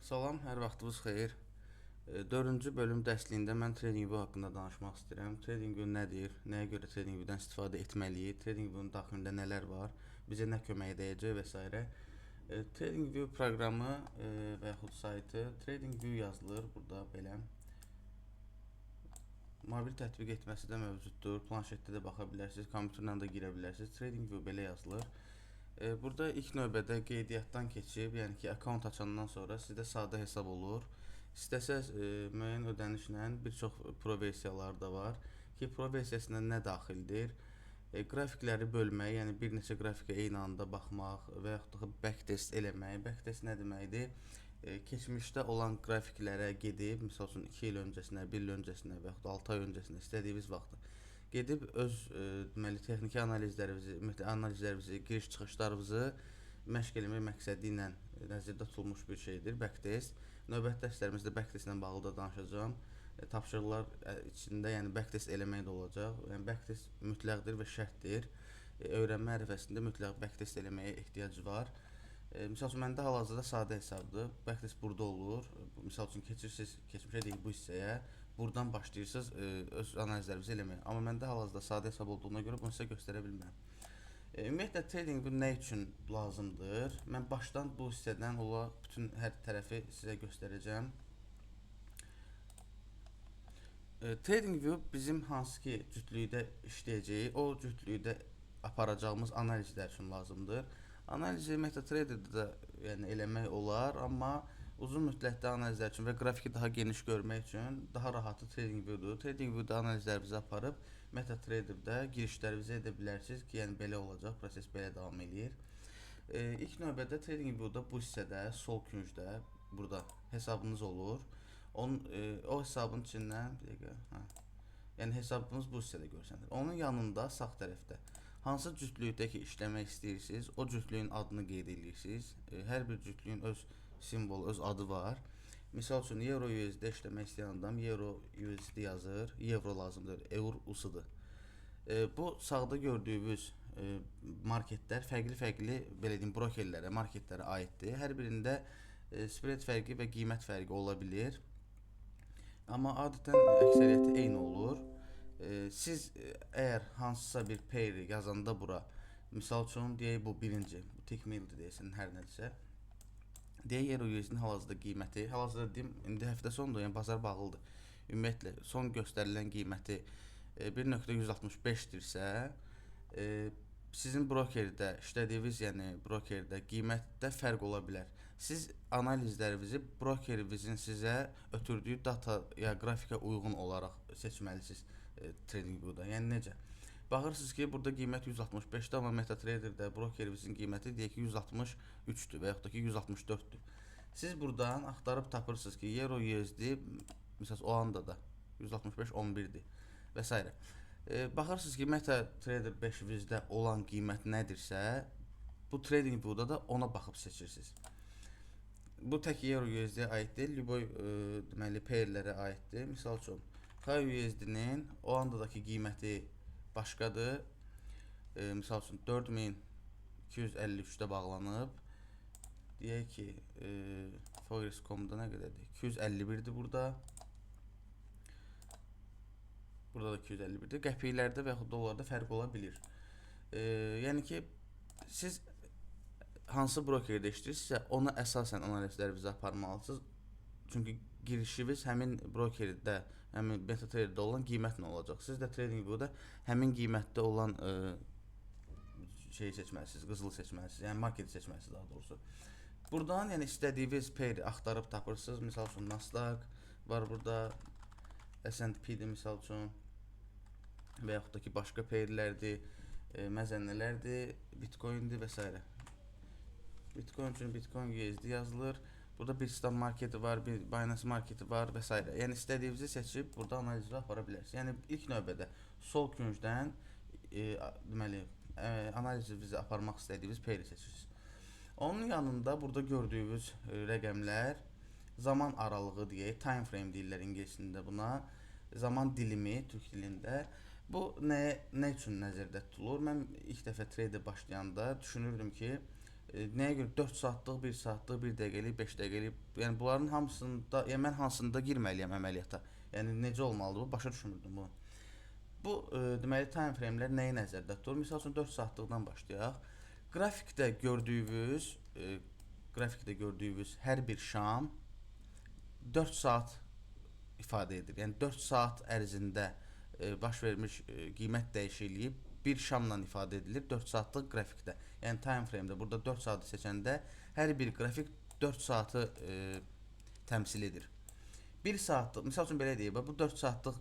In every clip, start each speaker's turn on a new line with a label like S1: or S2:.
S1: Salam, hər vaxtınız xeyir. Dördüncü bölüm dərsliyində mən TradingView haqqında danışmaq istəyirəm. TradingView nədir? Nəyə görə TradingView-dən istifadə etməliyik? TradingView-nun daxilində nələr var? Bizə nə kömək edəcək və s. TradingView proqramı və yaxud saytı TradingView yazılır burada belə. Mobil tətbiq etməsi də mövcuddur. Planşetdə də baxa bilərsiniz, kompüterlə də girə bilərsiniz. TradingView belə yazılır. Burada ilk növbədə qeydiyyatdan keçib, yəni ki, akkaunt açandan sonra sizdə sadə hesab olur. İstəsəz müəyyən ödənişlə bir çox pro versiyaları da var ki, pro versiyasına nə daxildir? Qrafikləri bölmək, yəni bir neçə qrafikə eyni anda baxmaq və yaxud da backtest eləmək. Backtest nə deməkdir? Keçmişdə olan qrafiklərə gedib, misal üçün 2 il öncəsinə, 1 il öncəsinə və yaxud 6 ay öncəsinə istədiyiniz vaxtda gedib öz deməli texniki analizlərinizi, analizlərinizi, giriş çıxışlarınızı məşq eləmək məqsədi ilə nəzərdə tutulmuş bir şeydir backtest. Növbəti dərslərimizdə backtest ilə bağlı da danışacağam. Tapşırıqlar içində, yəni backtest eləmək də olacaq. Yəni backtest mütləqdir və şərtdir. Öyrənmə ərəfəsində mütləq backtest eləməyə ehtiyac var. Misal üçün məndə hal-hazırda sadə hesabdır. Backtest burada olur. Misal üçün keçirsiniz, keçmişə deyil bu hissəyə. Buradan başlayırsınız öz analizlərinizi eləməyə. Amma məndə hal-hazırda sadə hesab olduğuna görə bunu sizə göstərə bilmərəm. Ümumiyyətlə trading bu nə üçün lazımdır? Mən başdan bu hissədən ola bütün hər tərəfi sizə göstərəcəm. TradingView bizim hansı ki cütlükdə işləyəcəyi, o cütlükdə aparacağımız analizlər üçün lazımdır. Analizi MetaTrader-də də yəni eləmək olar, amma uzun müddətli analizlər üçün və qrafiki daha geniş görmək üçün daha rahatı TradingView-dur. TradingView-da analizlərinizi aparıb MetaTrader-də girişlərinizi edə bilərsiniz ki, yəni belə olacaq, proses belə davam eləyir. İlk növbədə TradingView-da bu hissədə, sol küncdə burada hesabınız olur. Onun, o hesabın içindən bir dəqiqə, hə. Yəni hesabınız bu hissədə görsənir. Onun yanında sağ tərəfdə hansı cütlükdə ki işləmək istəyirsiniz, o cütlüyün adını qeyd edirsiniz. Hər bir cütlüyün öz simvolu, öz adı var. Misal üçün Euro USD işləmək istəyən adam Euro USD yazır, Euro lazımdır, Eur USD-dır. Bu sağda gördüyünüz marketlər fərqli-fərqli belə deyim brokerlərə, marketlərə aiddir. Hər birində spread fərqi və qiymət fərqi ola bilir. Amma adətən əksəriyyəti eyni olur. Siz əgər hansısa bir pair yazanda bura, misal üçün deyək bu birinci, bu Tickmill-dir deyəsən, hər nədirsə. Deyək Euro USD-nin hal-hazırda qiyməti, hal-hazırda deyim, indi həftə sonudur, yəni bazar bağlıdır. Ümumiyyətlə son göstərilən qiyməti 1.165-dirsə, sizin brokerdə işlədiyiniz, yəni brokerdə qiymətdə fərq ola bilər. Siz analizlərinizi brokerinizin sizə ötürdüyü data ya qrafikə uyğun olaraq seçməlisiniz TradingView-da. Yəni necə? Baxırsınız ki, burada qiymət 165-dir, amma MetaTrader-də brokerinizin qiyməti deyək ki 163-dür və yaxud da ki 164-dür. Siz buradan axtarıb tapırsınız ki, Euro USD məsələn o anda da 165.11-dir və s. Baxırsınız ki, MetaTrader 5-inizdə olan qiymət nədirsə, bu TradingView-da da ona baxıb seçirsiniz. Bu tək Euro USD-yə aid deyil, lüboy deməli pairlərə aiddir. Misal üçün XAU USD-nin o andakı qiyməti başqadır. Misal üçün 4253-də bağlanıb. Deyək ki, Forex.com-da nə qədərdir? 251-dir burada. Burada da 251-dir. Qəpiklərdə və yaxud dollarda fərq ola bilir. Yəni ki, siz hansı brokerdə işləyirsinizsə, ona əsasən analizlərinizi aparmalısınız. Çünki girişiniz həmin brokerdə, həmin MetaTrader-də olan qiymətlə olacaq. Siz də TradingView-da həmin qiymətdə olan şeyi seçməlisiniz, qızılı seçməlisiniz, yəni marketi seçməlisiniz daha doğrusu. Buradan yəni istədiyiniz pair axtarıb tapırsınız. Misal üçün Nasdaq var burada, S&P-dir misal üçün və yaxud da ki başqa pairlərdir, məzənnələrdir, Bitcoin-dir və s. Bitcoin üçün Bitcoin USD yazılır. Burada Bitstamp marketi var, bir Binance marketi var və s. Yəni istədiyinizi seçib burada analizləri apara bilərsiniz. Yəni ilk növbədə sol küncdən deməli analizinizi aparmaq istədiyiniz pairi seçirsiniz. Onun yanında burada gördüyünüz rəqəmlər zaman aralığı deyək, time frame deyirlər ingilisində buna. Zaman dilimi türk dilində. Bu nəyə, nə üçün nəzərdə tutulur? Mən ilk dəfə trader başlayanda düşünürdüm ki, Nəyə görə 4 saatlıq, 1 saatlıq, 1 dəqiqəlik, 5 dəqiqəlik, yəni bunların hamısında, yəni mən hansında girməliyəm əməliyyata? Yəni necə olmalıdır bu? Başa düşmürdüm bunu. Bu deməli time frame-lər nəyi nəzərdə tutur? Misal üçün 4 saatlıqdan başlayaq. Qrafikdə gördüyünüz hər bir şam 4 saat ifadə edir. Yəni 4 saat ərzində baş vermiş qiymət dəyişikliyi bir şamla ifadə edilir 4 saatlıq qrafikdə. Yəni time frame-də burada 4 saatı seçəndə hər bir qrafik 4 saatı təmsil edir. 1 saatlıq, misal üçün belə deyək, bu 4 saatlıq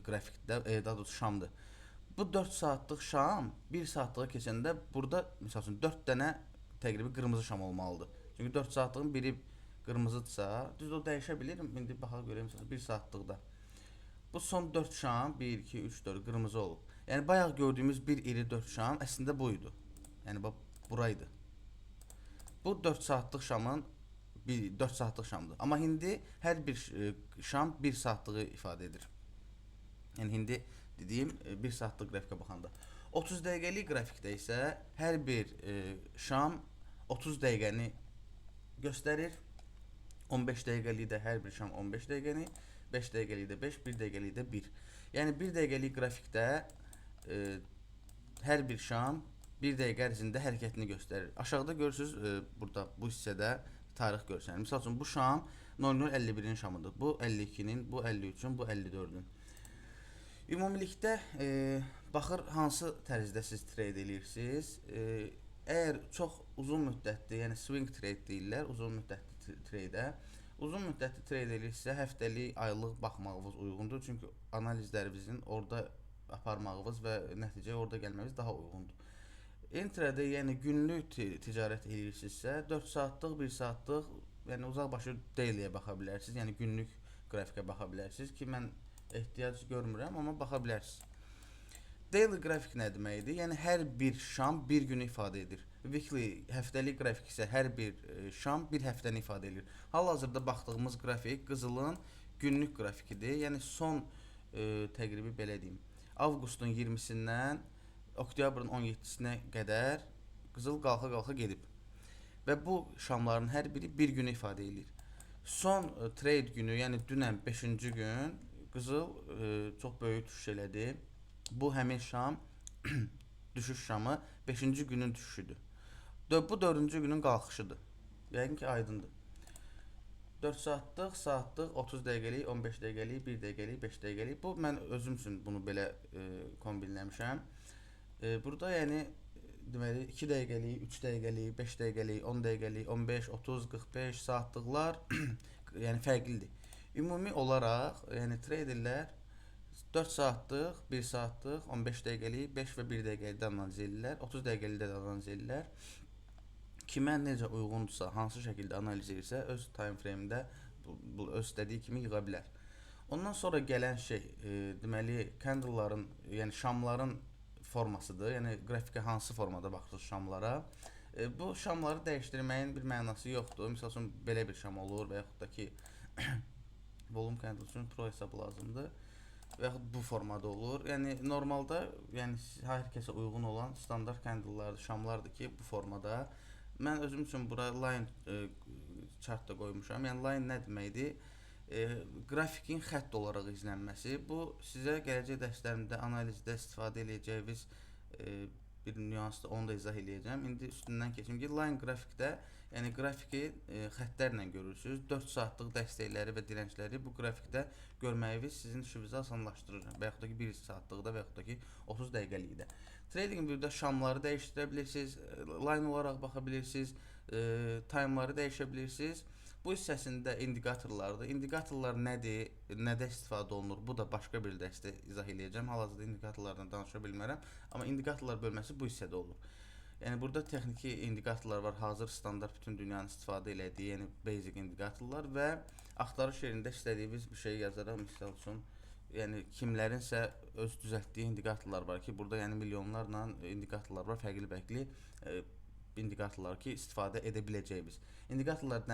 S1: qrafikdə, daha doğrusu şamdır. Bu 4 saatlıq şam 1 saatlığa keçəndə burada misal üçün 4 dənə təqribi qırmızı şam olmalıdır. Çünki 4 saatlığın biri qırmızıdırsa, düz o dəyişə bilir. İndi baxaq görək, məsələn 1 saatlıqda. Bu son 4 şam 1 2 3 4 qırmızı olub. Yəni bayaq gördüyümüz bir iri 4 şam əslində bu idi. Yəni bax buraydı. Bu 4 saatlıq şamın bir 4 saatlıq şamdır. Amma indi hər bir şam 1 saatlığı ifadə edir. Yəni indi dediyim 1 saatlıq qrafikə baxanda. 30 dəqiqəlik qrafikdə isə hər bir şam 30 dəqiqəni göstərir. 15 dəqiqəlikdə hər bir şam 15 dəqiqəni, 5 dəqiqəlikdə 5, 1 dəqiqəlikdə 1. Yəni 1 dəqiqəlik qrafikdə hər bir şam 1 dəqiqə ərzində hərəkətini göstərir. Aşağıda görürsüz, burada bu hissədə tarix görsənir. Misal üçün bu şam 00:51-in şamıdır. Bu 52-nin, bu 53-ün, bu 54-ün. Ümumilikdə baxır hansı tərzdə siz trade eləyirsiniz. Əgər çox uzun müddətli, yəni swing trade deyirlər, uzun müddətli tradeə. Uzun müddətli trade eləyirsinizsə, həftəlik, aylıq baxmağınız uyğundur. Çünki analizlərinizin orada aparmağınız və nəticəyə orada gəlməyiniz daha uyğundur. Intraday, yəni günlük ticarət eləyirsinizsə, 4 saatlıq, 1 saatlıq, yəni uzaqbaşı daily'yə baxa bilərsiniz. Yəni günlük qrafikə baxa bilərsiniz ki, mən ehtiyac görmürəm, amma baxa bilərsiniz. Daily qrafik nə deməkdir? Yəni hər bir şam bir günü ifadə edir. Weekly, həftəlik qrafik isə hər bir şam bir həftəni ifadə edir. Hal-hazırda baxdığımız qrafik qızılın günlük qrafikidir. Yəni son təqribi belə deyim, avqustun 20-sindən oktyabrın 17-sinə qədər qızıl qalxa-qalxa gedib. Və bu şamların hər biri bir günü ifadə edir. Son trade günü, yəni dünən 5-ci gün qızıl çox böyük düşüş elədi. Bu həmin şam düşüş şamı 5-ci günün düşüşüdür. Bu 4-cü günün qalxışıdır. Yəqin ki, aydındır. 4 saatlıq, saatlıq, 30 dəqiqəlik, 15 dəqiqəlik, 1 dəqiqəlik, 5 dəqiqəlik. Bu mən özüm üçün bunu belə kombinləmişəm. Burada yəni deməli 2 dəqiqəlik, 3 dəqiqəlik, 5 dəqiqəlik, 10 dəqiqəlik, 15, 30, 45 saatlıqlar yəni fərqlidir. Ümumi olaraq, yəni traderlər 4 saatlıq, 1 saatlıq, 15 dəqiqəlik, 5 və 1 dəqiqəlikdə analiz edirlər, 30 dəqiqəlikdə də analiz edirlər. Kimə necə uyğundursa, hansı şəkildə analiz edirsə, öz time frame-də bu öz istədiyi kimi yığa bilər. Ondan sonra gələn şey, deməli, candle'ların, yəni şamların formasıdır. Yəni qrafikə hansı formada baxırsınız şamlara. Bu şamları dəyişdirməyin bir mənası yoxdur. Misal üçün belə bir şam olur və yaxud da ki volume candle üçün pro hesabı lazımdır. Və yaxud bu formada olur. Yəni normalda, yəni hər kəsə uyğun olan standart candle'lardır, şamlardır ki, bu formada. Mən özüm üçün bura line chart da qoymuşam. Yəni line nə deməkdir? Qrafikin xətt olaraq izlənməsi. Bu sizə gələcək dərslərimdə analizdə istifadə eləyəcəyiniz bir nüansdır, onu da izah eləyəcəm. İndi üstündən keçim ki, line qrafikdə, yəni qrafiki xəttlərlə görürsünüz. 4 saatlıq dəstəkləri və direncləri bu qrafikdə görməyiniz sizin işinizi asanlaşdırır. Və yaxud da ki 1 saatlıqda və yaxud da ki 30 dəqiqəlikdə. Trading View'da şamları dəyişdirə bilirsiniz, line olaraq baxa bilirsiniz, time'ları dəyişə bilirsiniz. Bu hissəsində indikatorlardır. İndikatorlar nədir, nədə istifadə olunur? Bu da başqa bir dərsdə izah eləyəcəm. Hal-hazırda indikatorlardan danışa bilmərəm. Amma indikatorlar bölməsi bu hissədə olur. Yəni burada texniki indikatorlar var, hazır standart bütün dünyanın istifadə elədiyi, yəni basic indikatorlar və axtarış yerində istədiyiniz bir şey yazaraq, misal üçün, yəni kimlərinsə öz düzəltdiyi indikatorlar var ki, burada yəni milyonlarla indikatorlar var, fərqli-fərqli indikatorlar ki, istifadə edə biləcəyimiz. İndikatorlar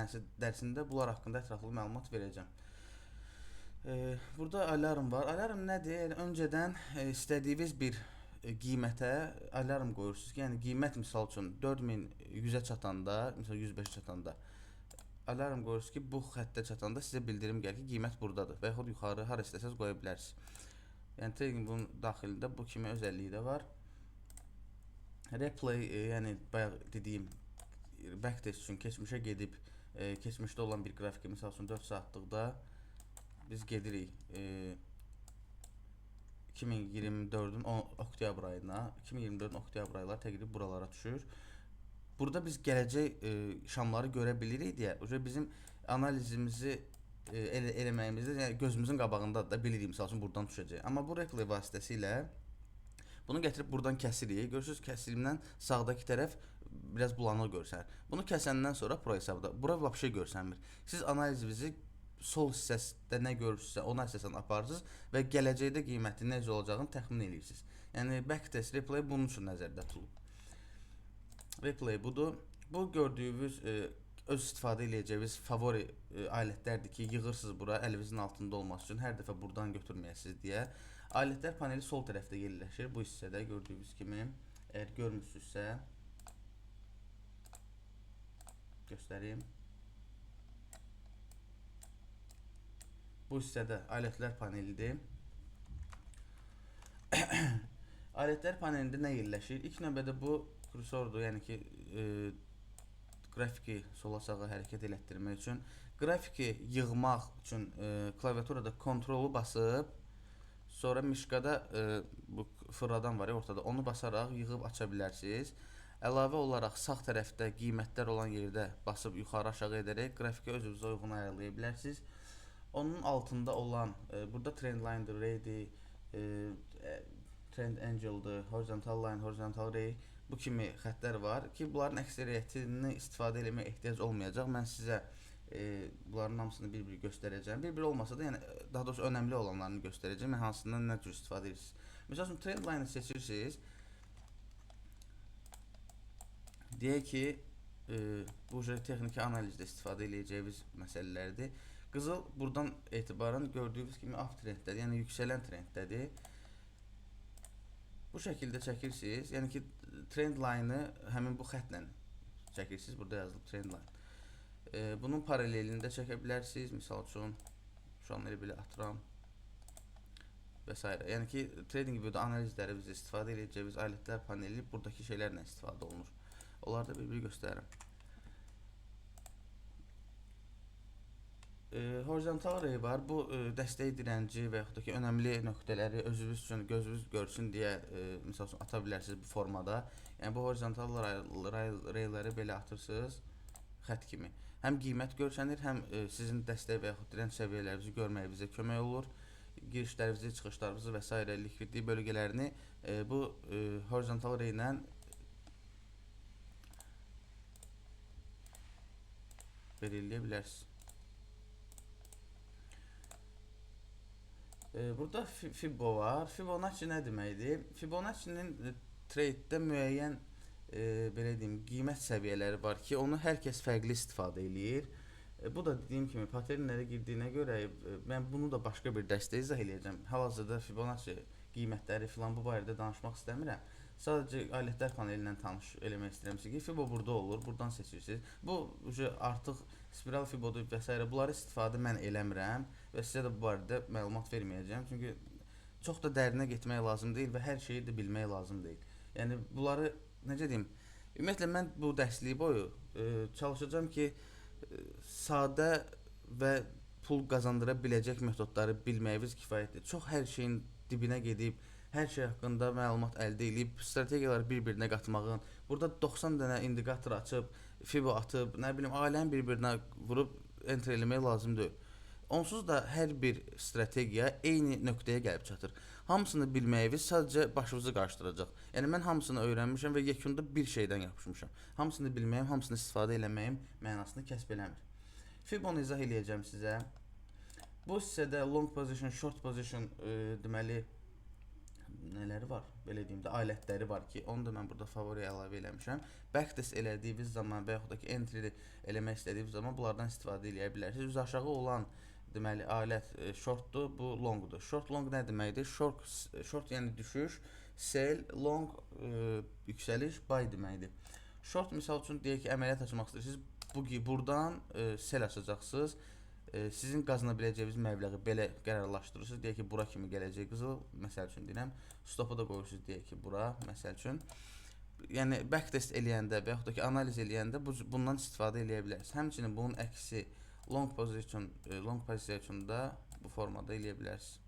S1: dərsində bunlar haqqında ətraflı məlumat verəcəm. Burada alarm var. Alarm nədir? Yəni öncədən istədiyiniz bir qiymətə alarm qoyursunuz ki, yəni qiymət misal üçün 4100-ə çatanda, misal 105-ə çatanda alarm qoyursunuz ki, bu xəttə çatanda sizə bildirim gəlir ki, qiymət buradadır və yaxud yuxarı hara istəsəniz qoya bilərsiniz. Yəni TradingView-un daxilində bu kimi özəlliyi də var. Replay, yəni bayaq dediyim backtest üçün keçmişə gedib, keçmişdə olan bir qrafiki, misal üçün 4 saatlıqda biz gedirik 2024-ün oktyabr ayına, 2024-ün oktyabr ayları təqribən buralara düşür. Burada biz gələcək şamları görə bilirik deyə, bizim analizimizi eləməyimizdə, yəni gözümüzün qabağında da bilirik, misal üçün buradan düşəcək. Amma bu replay vasitəsilə bunu gətirib buradan kəsirik. Görürsünüz, kəsirimdən sağdakı tərəf biraz bulanıq görsənir. Bunu kəsəndən sonra pro hesabda bura vəbşə görsənmir. Siz analizinizi sol hissəsində nə görürsünüzsə ona əsasən aparırsınız və gələcəkdə qiyməti necə olacağını təxmin edirsiniz. Yəni backtest replay bunun üçün nəzərdə tutulub. Replay budur. Bu gördüyünüz öz istifadə eləyəcəyiniz favori alətlərdir ki, yığırsınız bura əlinizin altında olması üçün hər dəfə buradan götürməyəsiniz deyə. Alətlər paneli sol tərəfdə yerləşir. Bu hissədə gördüyünüz kimi, əgər görmürsünüzsə göstərim. Bu hissədə alətlər panelidir. Alətlər panelində nə yerləşir? İlk növbədə bu kursordur, yəni ki, qrafiki sola sağa hərəkət elətdirmək üçün, qrafiki yığmaq üçün klaviaturada kontrolu basıb, sonra mişkada bu fırladan var ya ortada, onu basaraq yığıb aça bilərsiniz. Əlavə olaraq sağ tərəfdə qiymətlər olan yerdə basıb yuxarı aşağı edərək qrafiki özünüzə uyğun ayarlaya bilərsiniz. Onun altında olan, burada trend line'dır, ray'dir, trend angle'dır, horizontal line, horizontal ray, bu kimi xəttlər var ki, bunların əksəriyyətini istifadə eləməyə ehtiyac olmayacaq. Mən sizə bunların hamısını bir-bir göstərəcəm. Bir-bir olmasa da, yəni daha doğrusu önəmli olanlarını göstərəcəm. Yəni, hansından nə cür istifadə edirsiniz. Məsəl üçün, trend line-ı seçirsiniz. Deyək ki, bu texniki analizdə istifadə eləyəcəyimiz məsələlərdir. Qızıl buradan etibarən gördüyünüz kimi uptrenddədir, yəni yüksələn trenddədir. Bu şəkildə çəkirsiniz, yəni ki, trend line-ı həmin bu xətlə çəkirsiniz, burada yazılıb trend line. Bunun paralelini də çəkə bilərsiniz, misal üçün, şu an elə belə atıram və s. Yəni ki, TradingView-da analizləri biz istifadə edəcəyimiz alətlər paneli buradakı şeylərlə istifadə olunur. Onları da bir-bir göstərirəm. Horizontal ray var. Bu dəstək dirənci və yaxud da ki, önəmli nöqtələri özünüz üçün gözünüz görsün deyə misal üçün ata bilərsiniz bu formada. Yəni bu horizontal rayları belə atırsınız xətt kimi. Həm qiymət görsənir, həm sizin dəstək və yaxud dirənc səviyyələrinizi görməyinizə kömək olur. Girişlərinizi, çıxışlarınızı və s. Likvidlik bölgələrini bu horizontal ray ilə belirləyə bilərsiniz. Burada Fibo var. Fibonacci nə deməkdir? Fibonacci'nin trade-də müəyyən belə deyim, qiymət səviyyələri var ki, onu hər kəs fərqli istifadə eləyir. Bu da dediyim kimi paternlərə girdiyinə görə mən bunu da başqa bir dərsdə izah eləyəcəm. Hal-hazırda Fibonacci qiymətləri filan bu barədə danışmaq istəmirəm. Sadəcə alətlər paneli ilə tanış eləmək istəyirəm ki, Fibo burada olur, buradan seçirsiniz. Bu artıq spiral Fibodur və s. Bunları istifadə mən eləmirəm və sizə də bu barədə məlumat verməyəcəm. Çünki çox da dərinə getmək lazım deyil və hər şeyi də bilmək lazım deyil. Yəni bunları, necə deyim, ümumiyyətlə mən bu dərsliyi boyu çalışacağam ki, sadə və pul qazandıra biləcək metodları bilməyiniz kifayətdir. Çox hər şeyin dibinə gedib, hər şey haqqında məlumat əldə edib, strategiyaları bir-birinə qatmağın, burada 90 dənə indikator açıb, Fibo atıb, nə bilim, aləni bir-birinə vurub enter eləmək lazım deyil. Onsuz da hər bir strategiya eyni nöqtəyə gəlib çatır. Hamısını bilməyiniz sadəcə başınızı qarışdıracaq. Yəni mən hamısını öyrənmişəm və yekunda bir şeydən yapışmışam. Hamısını bilməyim, hamısını istifadə eləməyim mənasını kəsb eləmir. Fibonu izah eləyəcəm sizə. Bu hissədə long position, short position deməli nələri var? Belə deyim də alətləri var ki, onu da mən burada favoriyə əlavə eləmişəm. Backtest elədiyiniz zaman və yaxud da ki, entry eləmək istədiyiniz zaman bunlardan istifadə eləyə bilərsiniz. Üz aşağı olan deməli alət shortdur, bu longdur. Short long nə deməkdir? Short yəni düşüş, Sell, long yüksəliş, buy deməkdir. Short misal üçün deyək ki, əməliyyat açmaq istəyirsiniz. Buradan sell açacaqsınız. Sizin qazana biləcəyiniz məbləği belə qərarlaşdırırsınız. Deyək ki, bura kimi gələcək qızıl, məsəl üçün deyirəm. Stopu da qoyursunuz deyək ki, bura, məsəl üçün. Yəni backtest eləyəndə və yaxud da ki, analiz eləyəndə bundan istifadə eləyə bilərsiniz. Həmçinin bunun əksi long position, long pozisiya üçün də bu formada eləyə bilərsiniz.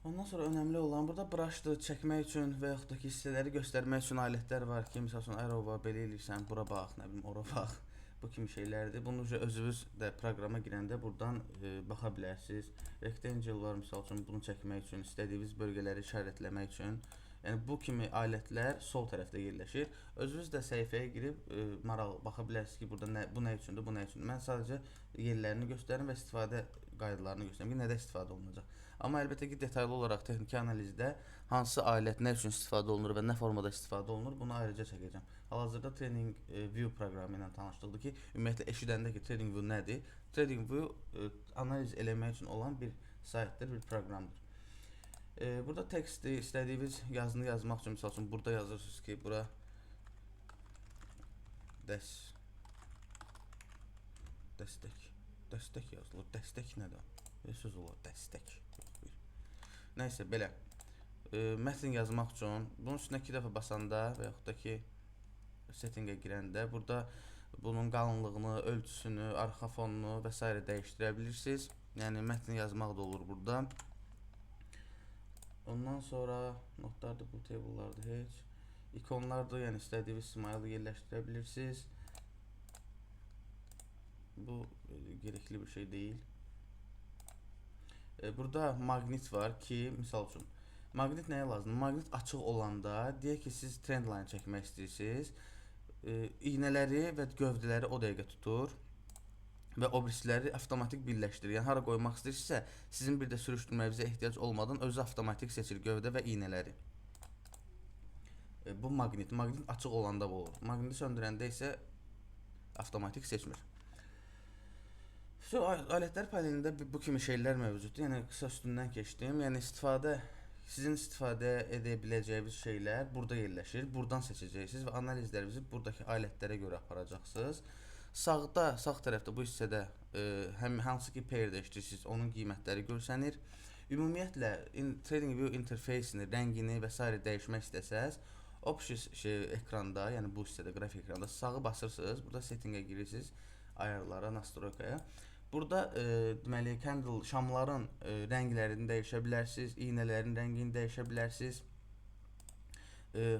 S1: Ondan sonra önəmli olan burada brushdır, çəkmək üçün və yaxud da ki, hissələri göstərmək üçün alətlər var ki, misal üçün arrow var, belə eləyirsən, bura bax, nə bilim, ora bax. Bu kimi şeylərdir. Bunu özünüz də proqrama girəndə buradan baxa bilərsiniz. Rectangle var, misal üçün, bunu çəkmək üçün, istədiyiniz bölgələri işarətləmək üçün. Yəni bu kimi alətlər sol tərəfdə yerləşir. Özünüz də səhifəyə girib maraq baxa bilərsiniz ki, burada bu nə üçündür, bu nə üçündür. Mən sadəcə yerlərini göstərim və istifadə qaydalarını göstərim ki, nədə istifadə olunacaq. Amma əlbəttə ki, detallı olaraq texniki analizdə hansı alət nə üçün istifadə olunur və nə formada istifadə olunur, bunu ayrıca çəkəcəm. Hal-hazırda TradingView proqramı ilə tanışdıqdır ki, ümumiyyətlə eşidəndə ki, TradingView nədir? TradingView analiz eləmək üçün olan bir saytdır, bir proqramdır. Burada teksti istədiyiniz yazını yazmaq üçün, misal üçün, burada yazırsınız ki, bura dəstək yazılır. Dəstək nədir? Belə söz olar, dəstək. Nəysə, belə. Mətn yazmaq üçün bunun üstünə 2 dəfə basanda və yaxud da ki, settingə girəndə burada bunun qalınlığını, ölçüsünü, arxa fonunu və s. dəyişdirə bilirsiniz. Yəni, mətn yazmaq da olur burada. Ondan sonra notlardır, bu table'lardır heç. İkonlardır, yəni istədiyiniz smile yerləşdirə bilirsiniz. Bu gerekli bir şey deyil. Burada maqnit var ki, misal üçün, maqnit nəyə lazımdır? Maqnit açıq olanda, deyək ki, siz trendline çəkmək istəyirsiniz, iynələri və gövdələri o dəqiqə tutur və o birisləri avtomatik birləşdirir. Yəni, hara qoymaq istəyirsinizsə, sizin bir də sürüşdürməyinizə ehtiyac olmadan özü avtomatik seçir gövdə və iynələri. Bu maqnit. Maqnit açıq olanda bu olur. Maqniti söndürəndə isə avtomatik seçmir. Alətlər panelində bu kimi şeylər mövcuddur. Yəni, qısa üstündən keçdim. Yəni, sizin istifadə edə biləcəyiniz şeylər burada yerləşir. Buradan seçəcəksiniz və analizlərinizi buradakı alətlərə görə aparacaqsınız. Sağ tərəfdə bu hissədə həm hansı ki pair-də işləyirsiniz, onun qiymətləri görsənir. Ümumiyyətlə, TradingView interfeysini, rəngini və s. dəyişmək istəsəz, option ekranda, yəni bu hissədə, qrafik ekranda sağı basırsınız. Burada settingə girirsiniz, ayarlara, nastroykaya. Burada candle, şamların rənglərini dəyişə bilərsiniz, iynələrin rəngini dəyişə bilərsiniz,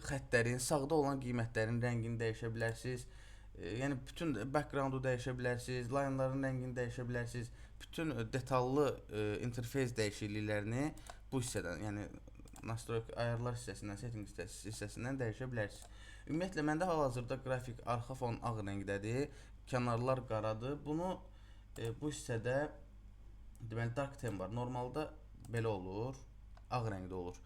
S1: xəttlərin, sağda olan qiymətlərin rəngini dəyişə bilərsiniz. Yəni, bütün background-u dəyişə bilərsiniz, line-ların rəngini dəyişə bilərsiniz. Bütün detallı interfeys dəyişikliklərini bu hissədən, yəni nastroyka ayarlar hissəsindən, setting hissəsindən dəyişə bilərsiniz. Ümumiyyətlə, məndə hal-hazırda qrafik arxa fon ağ rəngdədir, kənarlar qaradır. Bunu bu hissədə dark theme var. Normalda belə olur, ağ rəngdə olur.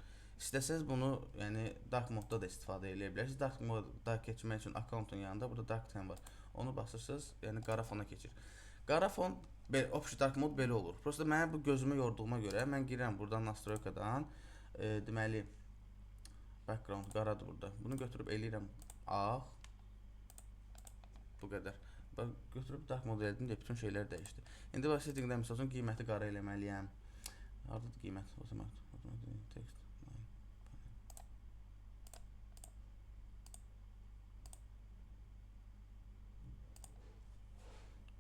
S1: İstəsəz bunu, yəni dark modda da istifadə eləyə bilərsiniz. Dark modda keçmək üçün accountun yanında burada dark theme var. Onu basırsınız, yəni qara fona keçir. Qara fon, option dark mod belə olur. Prosta mənə bu gözümü yorduğuma görə mən girirəm buradan nastroykadan. Background qaradır burada. Bunu götürüb eləyirəm ağ. Bu qədər. Bax, götürüb dark mod elədim deyə bütün şeylər dəyişdi. İndi bax, settingdə misal üçün qiyməti qara eləməliyəm. Hardadır qiymət? Otomatik, text.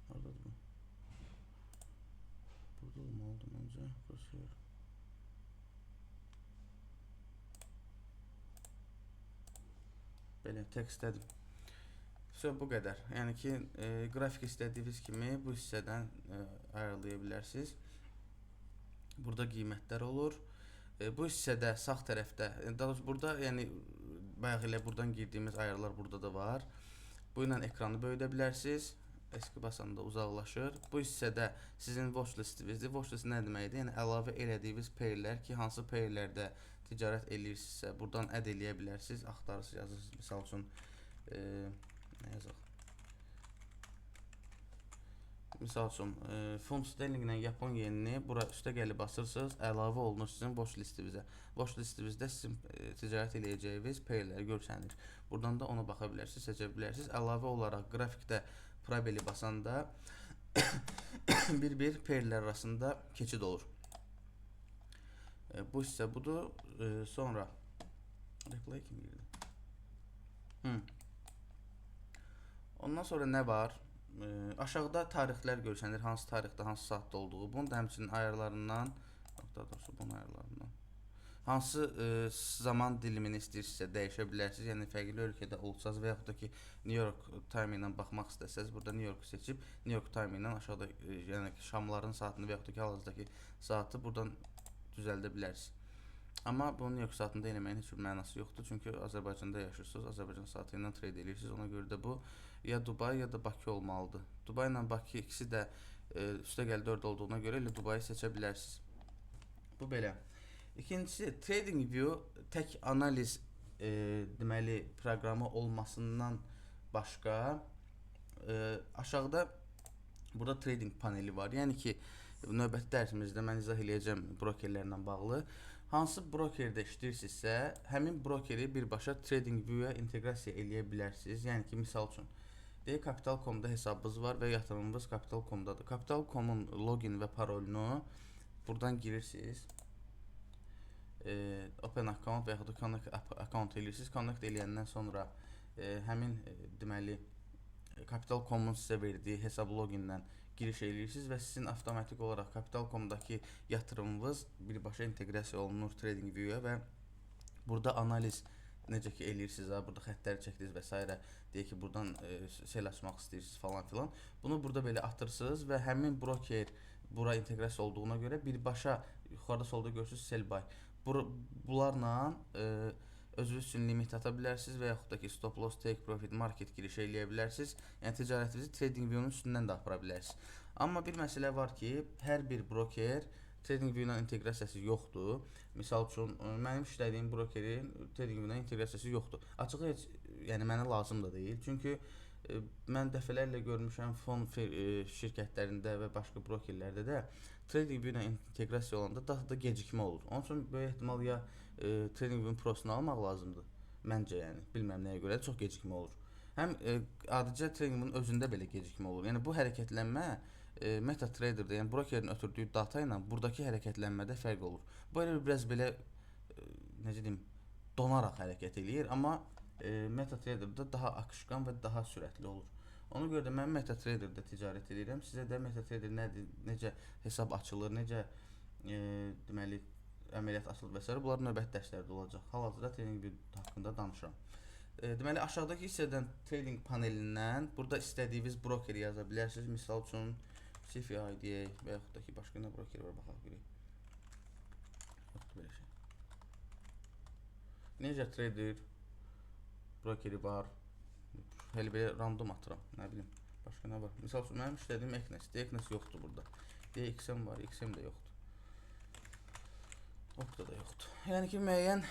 S1: Hardadır bu? Burada olmalıdır məncə. Crosshair. Belə tekstlədim. So, bu qədər. Yəni ki, qrafik istədiyiniz kimi bu hissədən ayarlaya bilərsiniz. Burada qiymətlər olur. Bu hissədə sağ tərəfdə, daha doğrusu burada, yəni bayaq elə buradan girdiyimiz ayarlar burada da var. Bu ilə ekranı böyüdə bilərsiniz. Eski basanda uzaqlaşır. Bu hissədə sizin watch listinizdir. Watch list nə deməkdir? Yəni əlavə elədiyiniz pairlər ki, hansı pairlərdə ticarət eləyirsinizsə, buradan add eləyə bilərsiniz. Axtarırsınız, yazırsınız. Misal üçün, nə yazaq? Misal üçün, funt sterlinqlə Yapon yenini bura üstə gəlib basırsınız, əlavə olunur sizin watch listinizə. Watch listinizdə sizin ticarət eləyəcəyiniz pairlər görsənir. Buradan da ona baxa bilərsiniz, seçə bilərsiniz. Əlavə olaraq qrafikdə probeli basanda bir-bir pairlər arasında keçid olur. Bu hissə budur. Sonra replay kim girdi? Hı. Ondan sonra nə var? Aşağıda tarixlər görsənir, hansı tarixdə, hansı saatda olduğu. Bunu da həmçinin ayarlarından, daha doğrusu bunun ayarlarından hansı zaman dilimini istəyirsinizsə dəyişə bilərsiniz. Yəni fərqli ölkədə olsanız və yaxud da ki New York time ilə baxmaq istəsəz, burada New Yorku seçib New York time ilə aşağıda yəni şamların saatını və yaxud da ki hal-hazırdakı saatı buradan düzəldə bilərsiniz. Amma bunu New York saatında eləməyin heç bir mənası yoxdur. Çünki Azərbaycanda yaşayırsınız, Azərbaycan saatı ilə trade edirsiniz. Ona görə də bu ya Dubay ya da Bakı olmalıdır. Dubay ilə Bakı ikisi də üstəgəl 4 olduğuna görə elə Dubayı seçə bilərsiniz. Bu belə. İkincisi, TradingView tək analiz deməli proqramı olmasından başqa aşağıda burada trading paneli var. Yəni ki, növbəti dərsimizdə mən izah eləyəcəm brokerlərlə bağlı. Hansı brokerdə işləyirsinizsə, həmin brokeri birbaşa TradingView-ya inteqrasiya eləyə bilərsiniz. Yəni ki, misal üçün, deyək Capital.com-da hesabınız var və yatırımınız Capital.com-dadır. Capital.com-un login və parolunu buradan girirsiniz. Open account və yaxud da connect account eləyirsiniz. Connect eləyəndən sonra həmin deməli Capital.com-un sizə verdiyi hesab logindən giriş eləyirsiniz və sizin avtomatik olaraq Capital.com-dakı yatırımınız birbaşa inteqrasiya olunur TradingView-ya və burada analiz necə ki eləyirsiniz, ha, burada xəttləri çəkdiniz və s. deyək ki, buradan sell açmaq istəyirsiniz falan filan. Bunu burada belə atırsınız və həmin broker bura inteqrasiya olduğuna görə birbaşa yuxarıda solda görürsünüz sell buy. Bunlarla özünüz üçün limit ata bilərsiniz və yaxud da ki stop loss, take profit, market giriş eləyə bilərsiniz. Yəni ticarətinizi TradingView-nun üstündən də apara bilərsiniz. Amma bir məsələ var ki, hər bir broker TradingView ilə inteqrasiyası yoxdur. Misal üçün, mənim işlədiyim brokerin TradingView ilə inteqrasiyası yoxdur. Açığı heç, yəni mənə lazım da deyil. Çünki mən dəfələrlə görmüşəm fon şirkətlərində və başqa brokerlərdə də TradingView ilə inteqrasiya olanda datada gecikmə olur. Onun üçün böyük ehtimal ya TradingView-un Pro-sunu almaq lazımdır. Məncə yəni, bilmirəm nəyə görə çox gecikmə olur. Həm adicə TradingView-un özündə belə gecikmə olur. Yəni bu hərəkətlənmə MetaTrader-da, yəni brokerin ötürdüyü data ilə buradakı hərəkətlənmədə fərq olur. Bu elə biraz belə necə deyim, donaraq hərəkət eləyir, amma MetaTrader-da daha akışqan və daha sürətli olur. Ona görə də mən MetaTrader-da ticarət edirəm. Sizə də MetaTrader nədir, necə hesab açılır, necə deməli əməliyyat açılır və s. bunlar növbəti dərslərdə olacaq. Hal-hazırda TradingView haqqında danışıram. Deməli aşağıdakı hissədən trading panelindən burada istədiyiniz brokeri yaza bilərsiniz. Misal üçün CFI deyək və yaxud da ki başqa nə broker var baxaq görək. Yoxdur belə şey. NinjaTrader brokeri var. Elə belə random atıram. Nə bilim. Başqa nə var? Misal üçün mənim işlədiyim Exness. Exness yoxdur burada. DXM var, XM də yoxdur. Opta da yoxdur. Yəni ki, müəyyən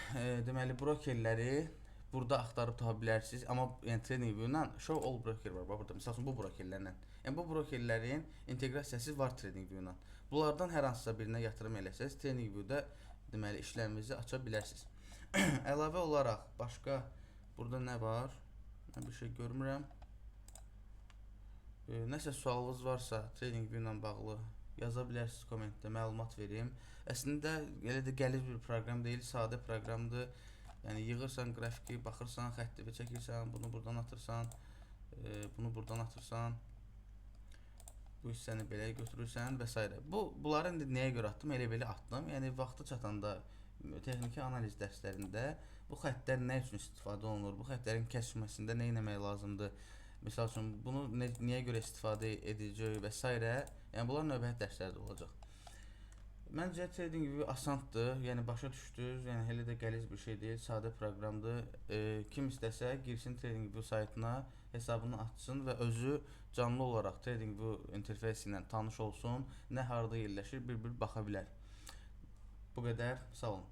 S1: deməli brokerləri burada axtarıb tapa bilərsiniz. Amma yəni TradingView ilə show all broker var bax burada. Misal üçün bu brokerlərlə. Yəni bu brokerlərin inteqrasiyası var TradingView ilə. Bunlardan hər hansısa birinə yatırım eləsəz TradingView-da deməli işleminizi aça bilərsiniz. Əlavə olaraq başqa burada nə var? Mən bir şey görmürəm. Nəsə sualınız varsa TradingView ilə bağlı yaza bilərsiniz kommentdə, məlumat verim. Əslində elə də qəliz bir proqram deyil, sadə proqramdır. Yəni yığırsan qrafiki, baxırsan, xətti çəkirsən, bunu buradan atırsan, bunu buradan atırsan. Bu hissəni belə götürürsən və s. Bunları indi nəyə görə atdım? Elə belə atdım. Yəni vaxtı çatanda texniki analiz dərslərində bu xəttlər nə üçün istifadə olunur? Bu xəttlərin kəsilməsində nə etmək lazımdır? Misal üçün bunu niyə görə istifadə edəcəyik və s. Yəni bunlar növbəti dərslərdə olacaq. Məncə TradingView asandır. Yəni başa düşdünüz. Yəni elə də qəliz bir şey deyil, sadə proqramdır. Kim istəsə girsin TradingView saytına, hesabını açsın və özü canlı olaraq TradingView interfeysi ilə tanış olsun, nə harda yerləşir bir-bir baxa bilər. Bu qədər. Sağ olun.